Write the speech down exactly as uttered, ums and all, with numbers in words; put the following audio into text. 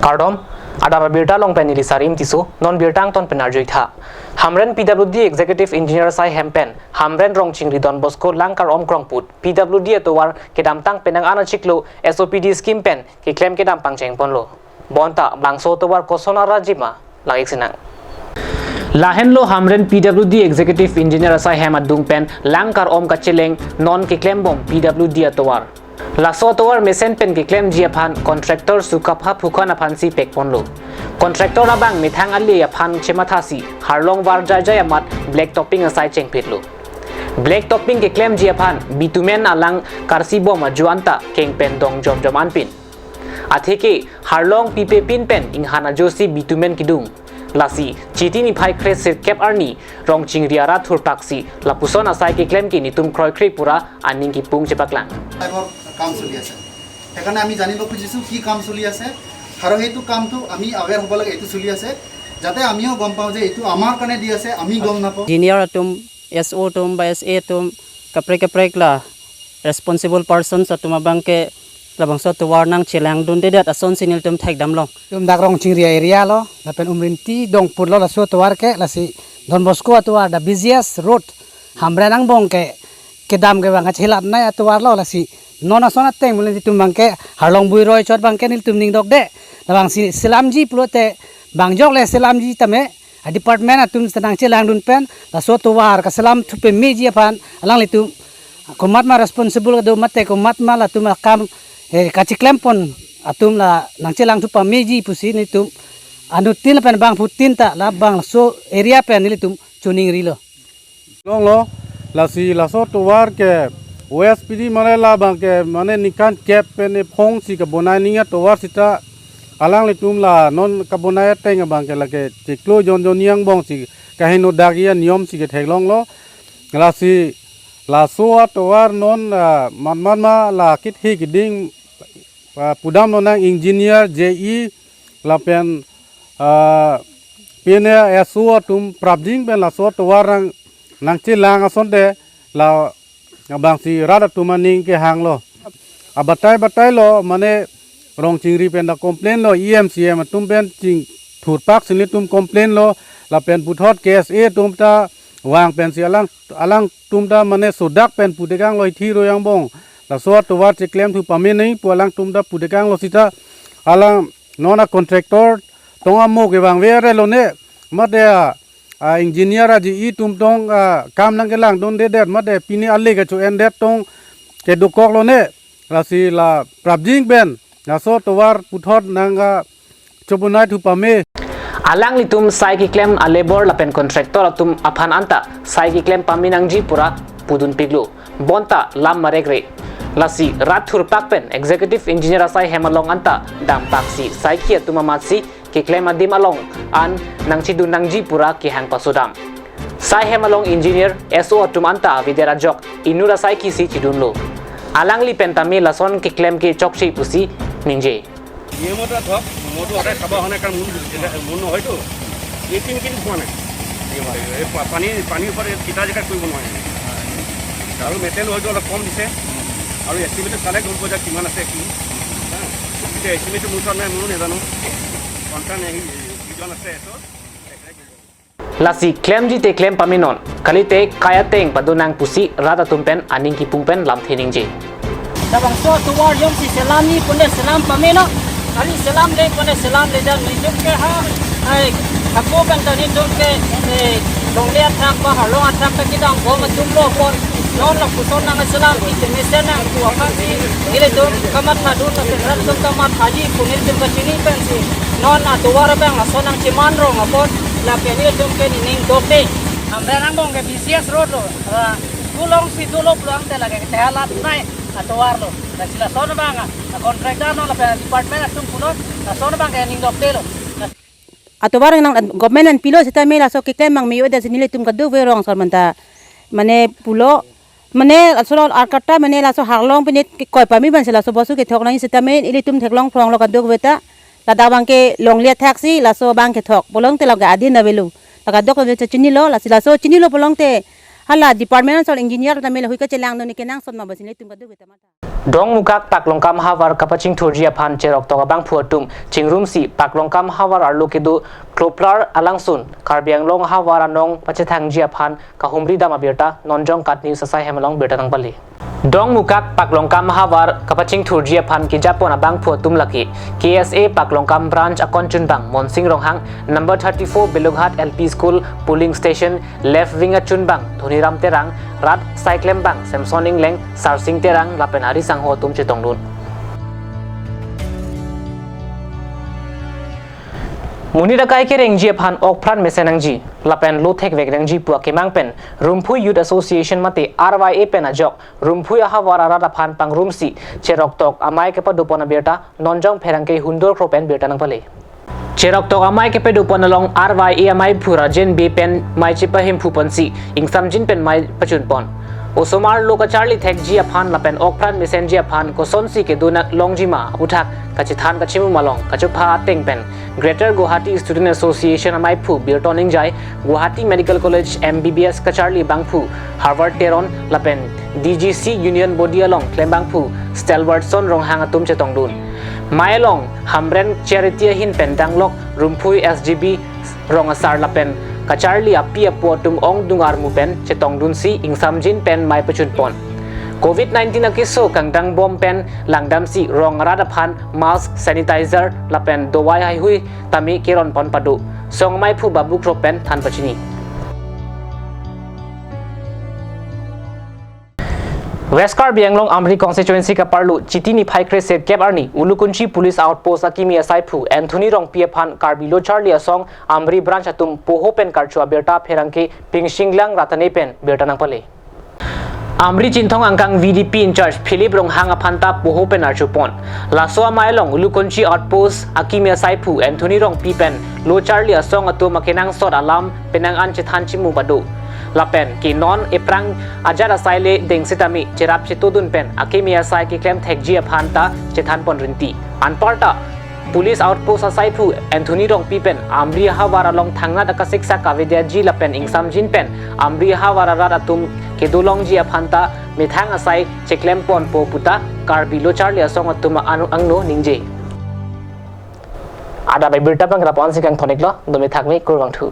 Kardom, adap abirta along pen neli Sarim Tisso, non birta angton pen arjuitha. Hamren P W D Executive Engineer asai hem pen Hamren Rongchingri Don Bosco Langkar-om Krongput P W D atovar kedamtang penang an achiklo S O P D scheme pen keklem kedam pangcheng ponlo. Bonta bangso atovar koson arajima, lang-ik sinang. Lahenlo Hamren P W D Executive Engineer asai hem adung pen Langkar-om kacheleng non keklem bom P W D atovar. Laso atovar mesen pen keklemji aphan contractor Sukapha Phukan aphansi pek ponlo. Contractor abang methang ale aphan chemathasi harlong var jaijai amat black topping asai chengphitlo. Black topping keklemji aphan bitumen alang karsi bom ajo anta keng pen dong jomjom anpin. Atheke harlong pipe pin pen inghan ajosi bitumen kedung. Lasi Chiti niphai kre sirkep arni Rongchingri arat thurpaksi lapuson asai keklem ke netum kroikre pura aning kipung chepaklang. টাইপৰ কাম চলি আছে। সেইকাৰণে আমি জানিব খুজিছোঁ কি কাম চলি আছে আৰু সেইটো কামটো আমি আৱেৰ হ'ব লাগে, এইটো চলি আছে, যাতে আমিও গম পাওঁ যে এইটো আমাৰ কাৰণে দি আছে, আমি গম নাপাওঁ। Engineer atum, S O atum, ba S A atum, kaprek kaprek la responsible persons atum abang ke labangso atovar nangchelangdundedet asonsi nelitum thekdamlong. Tum dak Rongchingri area lo, lapen Umrinti Dongpur lo laso atovar ke, lasi Don Bosco atovar, the busiest road, Hamren angbong ke kedam ke bang kachelatnei atovar lo, lasi non ason ateng muli nelitum abang ke harlong bui roi chot abang ke nelitum ning dokde. Labangsi selamji pulote bang jok le selamji tame, a department atum senang chelangdun pen laso atovar kaselam thupemeji aphan alanglitum komatma responsible do mate komatma latum akam, eh, kacheklem pon atum la nangchelang thupameji pusi nelitum anuttin pen bangphutin ta labangso area pen nelitum choningrilo. Longlo, lasi laso atovar ke O S P D mane labang ke mane ningkan kep pen ephongsi kabonai nangji atovar sita alanglitum la non kabonai ateng abang ke lake chiklo jonjon angbongsi kaheno dakji aniyomsi ketheklonglo. Lasi laso atovar non, ah, matmat ma la kit hi kiding, ah, pudam lonang engineer, J E, lapen, ah, pine S O atum prapjin pen laso atovar nang, nangchelang asonte la abangsi rat atum aning kehanglo. Abatai batai lo mane Rongchingri pen ta complain lo, E M C M atum pen chingthurpaksi nelitum complain lo, lapen puthot K S A atum ta vang pensi alang, alangtum ta mane sodak pen putekanglo hithi roi angbong. Laso atovar cheklem thupame nangji pu alangtum ta putekanglo sita alang non a contractor tong amo kevangve arelo ne mate a, a engineer a J E atum tong, a, kam nangkelangdundedet mate pine ale kacho-endet tong kedokoklo ne. Lasi la prapjin pen laso atovar puthot nang, a, chobonai thupame. Alanglitum sai keklem a labour lapen contractor atum aphan anta sai keklem pame nangji pura pudunpiklo. Bonta lam marekre. Lasi rat thurpak pen executive engineer asai hem along anta dampaksi saikhi atum amatsi keklem adim along an nangchedun nangji pura kehang pasodam. Sai hem along engineer, S O atum anta avedet ajok inut asaikhi si chedunlo. Alangli pen tame lason keklem ke chokche pusi ningje. ইয়ে মইতো ধৰক, মইতো সদায় খাব অহা নাই, কাৰণ মোৰ, মোৰ নহয়তো। এই তিনিদিন খোৱা নাই। এই পা-, পানী, পানীৰ ওপৰত এই তিতা জেগাত কৰিব নোৱাৰে। আৰু মেটেৰিয়েল হয়তো অলপ কম দিছে। আৰু এষ্টিমেটটো চালে গম পোৱা যায় কিমান আছে কি। হা? এতিয়া এষ্টিমেটটো মোৰ ওচৰত নাই, ময়ো নাজানো। কনচাৰ্ণ এই যিজন আছে, এইটো তেখেতে কৰিব। Lasi klemji te klem pamenon, kalite kai ateng padonang pusi rat atum pen aning kipung pen lamthe ningje. Labangso atovar jongsi selamji pune selam pamenon, kali selamde pune selamledet nelitum ke ha, ai, hapu pen ta nelitum ke, eh, longle athak ba harlong athak ta kedam bom atumlo apot, non lapuson nangselam, ite mesen nangpu aphansi, nelitum kamatha dun, rat atum kamathaji pu nelitum kachini pensi, non atovar abang lason nangcheman rong apot, lapen nelitum ke nening dokde. Hamren angbong ke busiest road lo. Ah, tu longsi tu lop lo ang te lake kethelatnei atovar lo. Lasi lason abang, ah, contractor non lapen department atum punon, lason abang ke nening dokdelo. Atovar nang government an pilo sitame laso keklem abang me-odet si nelitum kadokave rong asor manta. Mane pulo, mane laso arkatta mane laso harlong pine kekoi pame pensi laso bosu kethok nangji sitame ilitum theklong phronglo kadokave ta. Ladak abang ke longle athaksi laso abang kethok. Pulote lake adin avelo. La kadokave ta chinilo, lasi laso chinilo pulote Hala department asor engineer tame lahui kachelang doni kenangsot ma basi nelitum kadokave ta matha. Dongmukak Paklongkam havar kapachingthurji aphan cheroktok abangphu atum chingrumsi Paklongkam havar arlo kedo Kloplar alangsun Karbi Anglong havar anong pachethangji aphan kahumri dam abirta Nonjong Kat News asai hem along birta nangpale. Dongmukak Paklongkam havar kapachingthurji aphan kejapon abangphu atum lake K S A Paklongkam branch akonchunbang Monsing Ronghang, number thirty-four Belughat L P School polling station left wing achunbang Dhoniram Terang, rat asai klembang Samson Engleng, Sarsing Terang lapen ari sangho atum chetongdun. Monit akai kerengji aphan okpran mesen nangji lapen lo thekvek nangji pu akemang pen Rumphui Youth Association mate R Y A pen ajok Rumphui ahavar arat aphan pangrumsi cheroktok amei kepadopon abirta Nonjong Pherangke Hundor Kro pen birta nangpale. Cheroktok amei kepadopon along R Y A ameiphu Rajen Bey pen mei chepahemphu ponsi ingsamjin pen mei pachunpon. Osomar lo kacharli thekji aphan lapen okpran mesenji aphan kosonsi kedo na longji ma aputhak kachethan kachimum along kachopha ateng pen Greater Guwahati Student Association ameiphu Birton Engjai, Guwahati Medical College M B B S kacharli abangphu Harvard Teron lapen D G C Union Body along klembangphu Stalwartson Ronghang atum chetongdun. Mei along Hamren Charity ahin pen danglok Rumphui S G B rong asar lapen kacharli api apo atum ongdung armu pen chetongdunsi ingsamjin pen mei pachunpon. Covid nineteen akeso kangdangbom pen langdamsi rong arat aphan mask, sanitizer lapen dawai haihui tame keronpon pado. Song ameiphu Babu Kro pen than pachini. West Karbi Anglong Amri constituency kaparlo Chiti niphai kre-sirkep arni Ulukunchi Police Outpost akimi asaiphu Anthony Rongpi aphan Karbi Lo Charli Asong Amri branch atum poho pen karcho abirta Pherangke Pingshinglang Ratane pen birta nangpale. Amri Chinthong angkang V D P in-charge Philip Ronghang aphan ta poho pen archopon. Laso amei along Ulukunchi Outpost akimi asaiphu Anthony Rongpi pen Lo Charli Asong atum akenangsot alam penang an chethan chimu pado. Lapen ke non ephrang ajat asai le deng sitame cherap chetodun pen akimi asai keklem thekji aphan ta chethanpon rinti. Anparta Police Outpost asaiphu Anthony Rongpi pen Amri ahavar along thangnat akasiksak kavedetji lapen ingsamjin pen Amri ahavar arat atum kedo longji aphan ta methang asai cheklempon po puta Karbi Lo Charli Asong atum an-, angno ningje. Adap abirta pangkrapon si kangthonik lo, dome thakme kurvangthu.